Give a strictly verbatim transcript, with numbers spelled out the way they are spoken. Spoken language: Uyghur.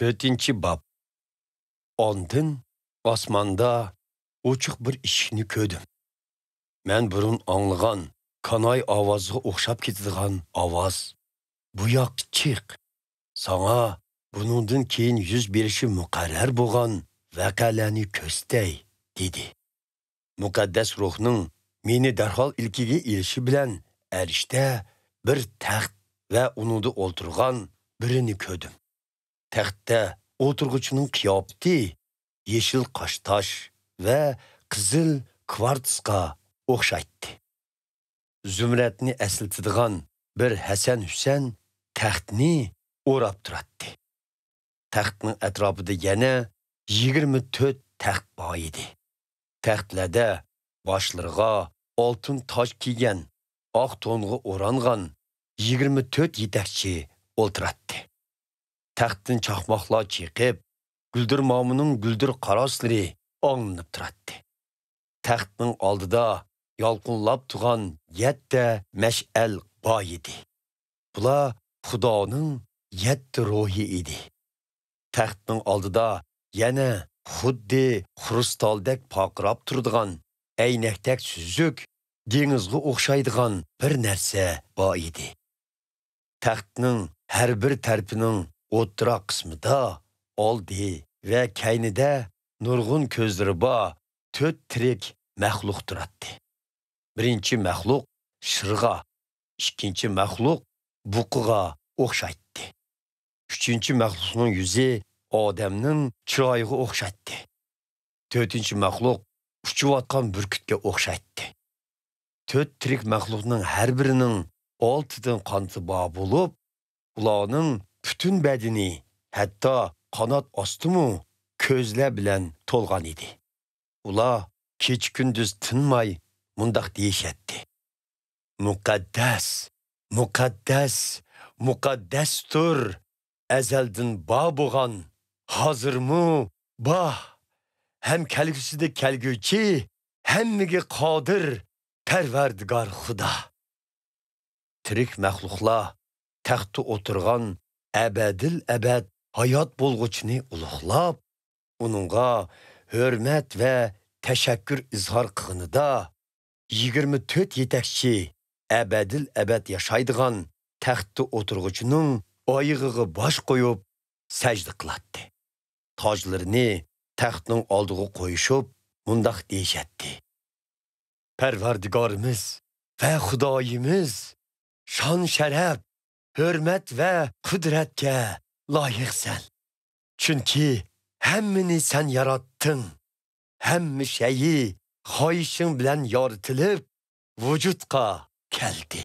تۆتىنچى باب. ئاندىن ئاسماندا ئوچۇق بىر ئىشىكنى كۆردۈم. مەن بۇرۇن ئاڭلىغان كاناي ئاۋازىغا ئوخشاپ كېتىدىغان ئاۋاز: «بۇ ياققا چىق، ساڭا بۇنىڭدىن كېيىن يۈز بېرىشى مۇقەررەر بولغان ۋەقەلەرنى كۆرسىتەي» دېدى. مۇقەددەس روھنىڭ مېنى دەرھال ئىلكىگە ئېلىشى بىلەن ئەرشتە بىر تەخت ۋە ئۇنىڭدا ئولتۇرغان بىرىنى كۆردۈم. تەختتە ئولتۇرغۇچىنىڭ قىياپىتى يېشىل قاشتاش ۋە قىزىل كۋارتسقا ئوخشايتتى. زۇمرەتنى ئەسلىتىدىغان بىر ھەسەن-ھۈسەن تەختنى ئوراپ تۇراتتى. تەختنىڭ ئەتراپىدا يەنە يىگىرمە تۆت تەخت بار ئىدى. تەختلەردە باشلىرىغا ئالتۇن تاج كىيگەن، ئاق تونغا ئورانغان يىگىرمە تۆت يېتەكچى ئولتۇراتتى. تەختتىن چاقماقلار چېقىپ، گۈلدۈرمامىنىڭ گۈلدۈر قاراسلىرى ئاڭلىنىپ تۇراتتى. تەختنىڭ ئالدىدا يالقۇنلاپ تۇرغان يەتتە مەشئەل بار ئىدى. بۇلار خۇدانىڭ يەتتە روھى ئىدى. تەختنىڭ ئالدىدا يەنە خۇددى خرۇستالدەك پارقىراپ تۇرىدىغان، ئەينەكتەك سۈزۈك، دېڭىزغا ئوخشايدىغان بىر نەرسە بار ئىدى. تەختنىڭ ھەر بىر تەرىپىنىڭ ئوتتۇرا قىسمىدا، ئالدى ۋە كەينىدە نۇرغۇن كۆزلىرى بار تۆت تىرىك مەخلۇق تۇراتتى. بىرىنچى مەخلۇق شىرغا، ئىككىنچى مەخلۇق بۇقىغا ئوخشايتتى. ئۈچىنچى مەخلۇقنىڭ يۈزى ئادەمنىڭ چىرايىغا ئوخشايتتى. تۆتىنچى مەخلۇق ئۇچۇۋاتقان بۈركۈتكە ئوخشايتتى. تۆت تىرىك مەخلۇقنىڭ ھەر بىرىنىڭ ئالتىدىن قانىتى بار بولۇپ، ئۇلارنىڭ پۈتۈن بەدىنى، ھەتتا قانات ئاستىمۇ كۆزلەر بىلەن تولغان ئىدى. ئۇلار كېچە-كۈندۈز تىنماي مۇنداق دېيىشەتتى: «مۇقەددەس، مۇقەددەس، مۇقەددەستۇر ئەزەلدىن بار بولغان، ھازىرمۇ بار ھەم كەلگۈسىدە كەلگۈچى، ھەممىگە قادىر پەرۋەردىگار خۇدا.» تىرىك مەخلۇقلار تەختتە ئولتۇرغان ئەبەدىل ئەبەد ھايات بولغۇچىنى ئۇلۇغلاپ، ئۇنىڭغا ھۆرمەت ۋە تەشەككۈر ئىزھار قىلغىنىدا، يىگىرمە تۆت يېتەكچى ئەبەدىل ئەبەد ياشايدىغان تەختتە ئولتۇرغۇچىنىڭ ئايىغىغا باش قويۇپ سەجدە قىلاتتى. تاجلىرىنى تەختنىڭ ئالدىغا قويۇشۇپ مۇنداق دېيىشەتتى: «پەرۋەردىگارىمىز ۋە خۇدايىمىز، شان-شەرەپ، ھۆرمەت ۋە قۇدرەتكە لايىقسەن. چۈنكى ھەممىنى سەن ياراتتىڭ. ھەممە شەيئى خاھىشىڭ بىلەن يارىتىلىپ، ۋۇجۇدقا كەلدى.»